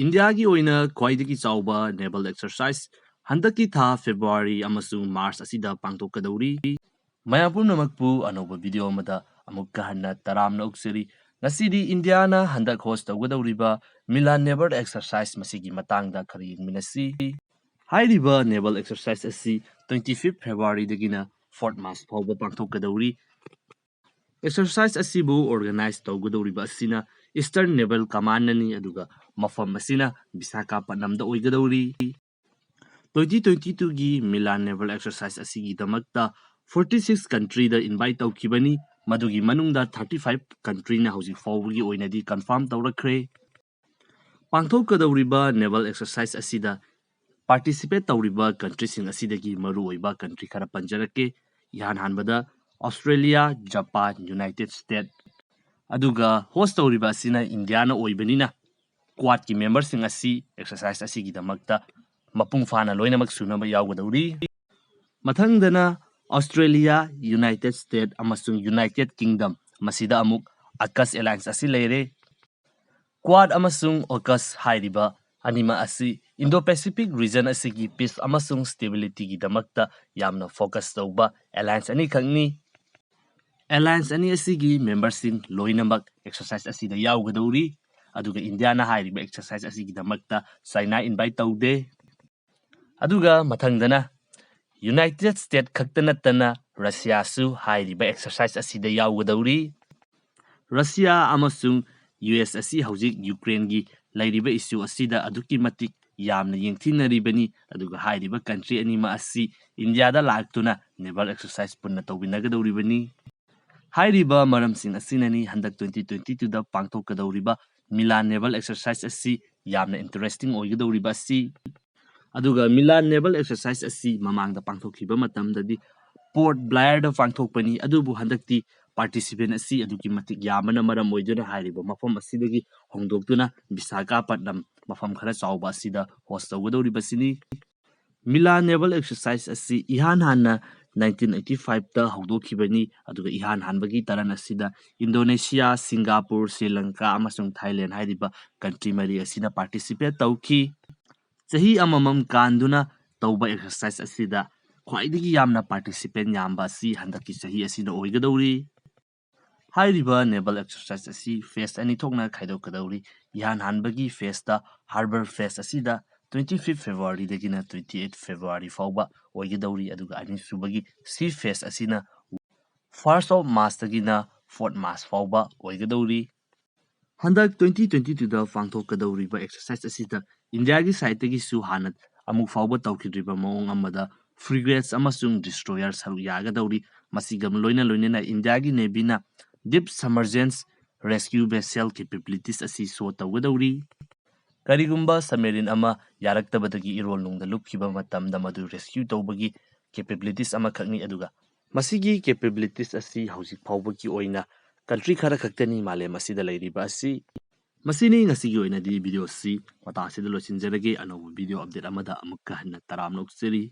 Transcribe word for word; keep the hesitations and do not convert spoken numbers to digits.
ꯏꯟꯗꯤꯌꯥꯒꯤ ꯑꯣꯏꯅ ꯈ꯭ꯋꯥꯏꯗꯒꯤ ꯆꯥꯎꯕ naval exercise ꯍꯟꯗꯛꯀꯤ ꯊꯥ February ꯑꯃꯁꯨꯡ March ꯑꯁꯤꯗ ꯄꯥꯡꯊꯣꯛꯀꯗꯧꯔꯤ꯫ ꯃꯌꯥꯝ ꯄꯨꯝꯅꯃꯛꯄꯨ ꯑꯅꯧꯕ video ꯑꯃꯗ ꯑꯃꯨꯛꯀ ꯍꯟꯅ ꯇꯔꯥꯝꯅ ꯑꯣꯛꯆꯔꯤ꯫ ꯉꯁꯤꯗꯤ ꯏꯟꯗꯤꯌꯥꯅ ꯍꯟꯗꯛ host ꯇꯧꯒꯗꯧꯔꯤꯕ Milan naval exercise ꯃꯁꯤꯒꯤ ꯃꯇꯥꯡꯗ ꯈꯔ ꯌꯦꯡꯃꯤꯟꯅꯁꯤ꯫ ꯍꯥꯏꯔꯤꯕ naval exercise ꯑꯁꯤ twenty fifth February ꯗꯒꯤꯅ fourth March ꯐꯥꯎꯕ ꯄꯥꯡꯊꯣꯛꯀꯗꯧꯔꯤ꯫ Exercise ꯑꯁꯤꯕꯨ organize ꯇꯧꯒꯗꯧꯔꯤꯕ ꯑꯁꯤꯅ Eastern Naval Command ꯅꯤ, ꯑꯗꯨꯒ ꯃꯐꯝ ꯑꯁꯤꯅ ꯕꯤꯁꯥꯈꯥꯄꯠꯅꯝꯗ ꯑꯣꯏꯒꯗꯧꯔꯤ꯫ Twenty twenty two ꯒꯤ Milan naval exercise ꯑꯁꯤꯒꯤꯗꯃꯛꯇ forty six country ꯗ invite ꯇꯧꯈꯤꯕꯅꯤ, ꯃꯗꯨꯒꯤ ꯃꯅꯨꯡꯗ thirty five country ꯅ ꯍꯧꯖꯤꯛ ꯐꯥꯎꯕꯒꯤ ꯑꯣꯏꯅꯗꯤ confirm ꯇꯧꯔꯛꯈ꯭ꯔꯦ꯫ ꯄꯥꯡꯊꯣꯛꯀꯗꯧꯔꯤꯕ naval exercise ꯑꯁꯤꯗ participate ꯇꯧꯔꯤꯕ country ꯁꯤꯡ ꯑꯁꯤꯗꯒꯤ ꯃꯔꯨꯑꯣꯏꯕ country ꯈꯔ ꯄꯟꯖꯔꯛꯀꯦ꯫ ꯏꯍꯥꯟ ꯍꯥꯟꯕꯗ Australia, Japan, United States, ꯑꯗꯨꯒ host ꯇꯧꯔꯤꯕ ꯑꯁꯤꯅ ꯏꯟꯗꯤꯌꯥꯅ ꯑꯣꯏꯕꯅꯤꯅ Quad ꯀꯤ member ꯁꯤꯡ ꯑꯁꯤ exercise ꯑꯁꯤꯒꯤꯗꯃꯛꯇ ꯃꯄꯨꯡ ꯐꯥꯅ ꯂꯣꯏꯅꯃꯛ ꯁꯨꯅꯕ ꯌꯥꯎꯒꯗꯧꯔꯤ꯫ ꯃꯊꯪꯗꯅ Australia, United States ꯑꯃꯁꯨꯡ United Kingdom, ꯃꯁꯤꯗ ꯑꯃꯨꯛ AUKUS alliance ꯑꯁꯤ ꯂꯩꯔꯦ꯫ Quad ꯑꯃꯁꯨꯡ AUKUS ꯍꯥꯏꯔꯤꯕ ꯑꯅꯤꯃꯛ ꯑꯁꯤ Indo-Pacific region ꯑꯁꯤꯒꯤ peace ꯑꯃꯁꯨꯡ stability ꯒꯤꯗꯃꯛꯇ ꯌꯥꯝꯅ focus ꯇꯧꯕ alliance ꯑꯅꯤꯈꯛꯅꯤ꯫ Alliance ꯑꯅꯤ ꯑꯁꯤꯒꯤ member ꯁꯤꯡ ꯂꯣꯏꯅꯃꯛ exercise ꯑꯁꯤꯗ ꯌꯥꯎꯒꯗꯧꯔꯤ, ꯑꯗꯨꯒ ꯏꯟꯗꯤꯌꯥꯅ ꯍꯥꯏꯔꯤꯕ exercise ꯑꯁꯤꯒꯤꯗꯃꯛꯇ ꯆꯥꯏꯅꯥ invite ꯇꯧꯗꯦ꯫ ꯑꯗꯨꯒ ꯃꯊꯪꯗꯅ United States ꯈꯛꯇ ꯅꯠꯇꯅ Russia ꯁꯨ ꯍꯥꯏꯔꯤꯕ exercise ꯑꯁꯤꯗ ꯌꯥꯎꯒꯗꯧꯔꯤ꯫ Russia ꯑꯃꯁꯨꯡ U S ꯑꯁꯤ ꯍꯧꯖꯤꯛ Ukraine ꯒꯤ ꯂꯩꯔꯤꯕ issue ꯑꯁꯤꯗ ꯑꯗꯨꯛꯀꯤ ꯃꯇꯤꯛ ꯌꯥꯝꯅ ꯌꯦꯡꯊꯤꯅꯔꯤꯕꯅꯤ, ꯑꯗꯨꯒ ꯍꯥꯏꯔꯤꯕ country ꯑꯅꯤꯃꯛ ꯑꯁꯤ ꯏꯟꯗꯤꯌꯥꯗ ꯂꯥꯛꯇꯨꯅ naval exercise ꯄꯨꯟꯅ ꯇꯧꯃꯤꯟꯅꯒꯗꯧꯔꯤꯕꯅꯤ꯫ ꯍꯥꯏꯔꯤꯕ ꯃꯔꯝꯁꯤꯡ ꯑꯁꯤꯅꯅꯤ ꯍꯟꯗꯛ twenty twenty two ꯗ ꯄꯥꯡꯊꯣꯛꯀꯗꯧꯔꯤꯕ Milan naval exercise ꯑꯁꯤ ꯌꯥꯝꯅ interesting ꯑꯣꯏꯒꯗꯧꯔꯤꯕ ꯑꯁꯤ꯫ ꯑꯗꯨꯒ Milan naval exercise ꯑꯁꯤ ꯃꯃꯥꯡꯗ ꯄꯥꯡꯊꯣꯛꯈꯤꯕ ꯃꯇꯝꯗꯗꯤ Port Blair ꯗ ꯄꯥꯡꯊꯣꯛꯄꯅꯤ, ꯑꯗꯨꯕꯨ ꯍꯟꯗꯛꯇꯤ participant ꯑꯁꯤ ꯑꯗꯨꯛꯀꯤ ꯃꯇꯤꯛ ꯌꯥꯝꯕꯅ ꯃꯔꯝ ꯑꯣꯏꯗꯨꯅ ꯍꯥꯏꯔꯤꯕ ꯃꯐꯝ ꯑꯁꯤꯗꯒꯤ ꯍꯣꯡꯗꯣꯛꯇꯨꯅ ꯕꯤꯁꯥꯈꯥꯄꯠꯅꯝ, ꯃꯐꯝ ꯈꯔ ꯆꯥꯎꯕ ꯑꯁꯤꯗ host ꯇꯧꯒꯗꯧꯔꯤꯕꯁꯤꯅꯤ꯫ Milan naval exercise ꯑꯁꯤ ꯏꯍꯥꯟ ꯍꯥꯟꯅ ꯅꯥꯏꯟꯇꯤꯟ ꯑꯩꯠꯇꯤ ꯐꯥꯏꯚꯇ ꯍꯧꯗꯣꯛꯈꯤꯕꯅꯤ꯫ ꯑꯗꯨꯒ ꯏꯍꯥꯟ ꯍꯥꯟꯕꯒꯤ ꯇꯔꯟ ꯑꯁꯤꯗ ꯏꯟꯗꯣꯅꯦꯁꯤꯌꯥ, ꯁꯤꯡꯒꯥꯄꯨꯔ, ꯁ꯭ꯔꯤ ꯂꯪꯀꯥ ꯑꯃꯁꯨꯡ ꯊꯥꯏꯂꯦꯟ ꯍꯥꯏꯔꯤꯕ ꯀꯟꯇ꯭ꯔꯤ ꯃꯔꯤ ꯑꯁꯤꯅ ꯄꯥꯔꯇꯤꯁꯤꯄꯦꯠ ꯇꯧꯈꯤ꯫ ꯆꯍꯤ ꯑꯃꯃꯝ ꯀꯥꯟꯗꯨꯅ ꯇꯧꯕ ꯑꯦꯛꯁꯔꯁꯥꯏꯁ ꯑꯁꯤꯗ ꯈ꯭ꯋꯥꯏꯗꯒꯤ ꯌꯥꯝꯅ ꯄꯥꯔꯇꯤꯁꯤꯄꯦꯟ ꯌꯥꯝꯕ ꯑꯁꯤ ꯍꯟꯗꯛꯀꯤ ꯆꯍꯤ ꯑꯁꯤꯗ ꯑꯣꯏꯒꯗꯧꯔꯤ꯫ ꯍꯥꯏꯔꯤꯕ ꯅꯦꯚꯦꯜ ꯑꯦꯛꯁꯔꯁꯥꯏꯁ ꯑꯁꯤ ꯐꯦꯁ ꯑꯅꯤ ꯊꯣꯛꯅ ꯈꯥꯏꯗꯣꯛꯀꯗꯧꯔꯤ꯫ ꯏꯍꯥꯟ ꯍꯥꯟꯕꯒꯤ ꯐꯦꯁꯇ ꯍꯥꯔꯕꯔ ꯐꯦꯁ ꯑꯁꯤꯗ ꯇ꯭ꯋꯦꯟꯇꯤ ꯐꯤꯐ ꯐꯦꯕ꯭ꯔꯨꯋꯥꯔꯤꯗꯒꯤꯅ ꯇ꯭ꯋꯦꯟꯇꯤ ꯑꯩꯠ ꯐꯦꯕ꯭ꯔꯨꯋꯥꯔꯤ ꯐꯥꯎꯕ ꯑꯣꯏꯒꯗꯧꯔꯤ꯫ ꯑꯗꯨꯒ ꯑꯅꯤꯁꯨꯕꯒꯤ ꯁꯤ ꯐꯦꯁ ꯑꯁꯤꯅ ꯐꯥꯔꯁ ꯑꯣꯐ ꯃꯥꯔꯁꯇꯒꯤꯅ ꯐꯣꯔꯠ ꯃꯥꯔꯁ ꯐꯥꯎꯕ ꯑꯣꯏꯒꯗꯧꯔꯤ꯫ ꯍꯟꯗꯛ ꯇ꯭ꯋꯦꯟꯇꯤ ꯇ꯭ꯋꯦꯟꯇꯤ ꯇꯨꯗ ꯄꯥꯡꯊꯣꯛꯀꯗꯧꯔꯤꯕ ꯑꯦꯛꯁꯔꯁꯥꯏꯁ ꯑꯁꯤꯗ ꯏꯟꯗꯤꯌꯥꯒꯤ ꯁꯥꯏꯠꯇꯒꯤꯁꯨ ꯍꯥꯟꯅ ꯑꯃꯨꯛ ꯐꯥꯎꯕ ꯇꯧꯈꯤꯗ꯭ꯔꯤꯕ ꯃꯑꯣꯡ ꯑꯃꯗ ꯐ꯭ꯔꯤꯒꯦꯠꯁ ꯑꯃꯁꯨꯡ ꯗꯤꯁꯇ꯭ꯔꯣꯌꯔ ꯁꯔꯨꯛ ꯌꯥꯒꯗꯧꯔꯤ꯫ ꯃꯁꯤꯒ ꯂꯣꯏꯅ ꯂꯣꯏꯅꯅ ꯏꯟꯗꯤꯌꯥꯒꯤ ꯅꯦꯚꯤꯅ ꯗꯤꯞ ꯁꯕꯃꯔꯖꯦꯟꯁ ꯔꯦꯁꯀ꯭ꯌꯨ ꯚꯦꯁꯦꯜ ꯀꯦꯄꯦꯕꯤꯂꯤꯇꯤꯁ ꯑꯁꯤ ꯁꯣ ꯇꯧꯒꯗꯧꯔꯤ꯫ ꯀꯔꯤꯒꯨꯝꯕ ꯁꯕꯃꯦꯔꯤꯟ ꯑꯃ ꯌꯥꯔꯛꯇꯕꯗꯒꯤ ꯏꯔꯣꯜ ꯅꯨꯡꯗ ꯂꯨꯞꯈꯤꯕ ꯃꯇꯝꯗ ꯃꯗꯨ ꯔꯦꯁꯀ꯭ꯌꯨ ꯇꯧꯕꯒꯤ ꯀꯦꯄꯦꯕꯤꯂꯤꯇꯤꯁ ꯑꯃꯈꯛꯅꯤ꯫ ꯑꯗꯨꯒ ꯃꯁꯤꯒꯤ ꯀꯦꯄꯦꯕꯤꯂꯤꯇꯤꯁ ꯑꯁꯤ ꯍꯧꯖꯤꯛ ꯐꯥꯎꯕꯒꯤ ꯑꯣꯏꯅ ꯀꯟꯇ꯭ꯔꯤ ꯈꯔ ꯈꯛꯇꯅꯤ ꯃꯥꯂꯦꯝ ꯑꯁꯤꯗ ꯂꯩꯔꯤꯕ ꯑꯁꯤ꯫ ꯃꯁꯤꯅꯤ ꯉꯁꯤꯒꯤ ꯑꯣꯏꯅꯗꯤ ꯚꯤꯗꯤꯑꯣ ꯑꯁꯤ ꯃꯇꯥꯡ ꯑꯁꯤꯗ ꯂꯣꯏꯁꯤꯟꯖꯔꯒꯦ꯫ ꯑꯅꯧꯕ ꯚꯤꯗꯤꯑꯣ ꯑꯞꯗꯦꯠ ꯑꯃꯗ ꯑꯃꯨꯛꯀ ꯍꯟꯅ ꯇꯔꯥꯝꯅ ꯑꯣꯛꯆꯔꯤ꯫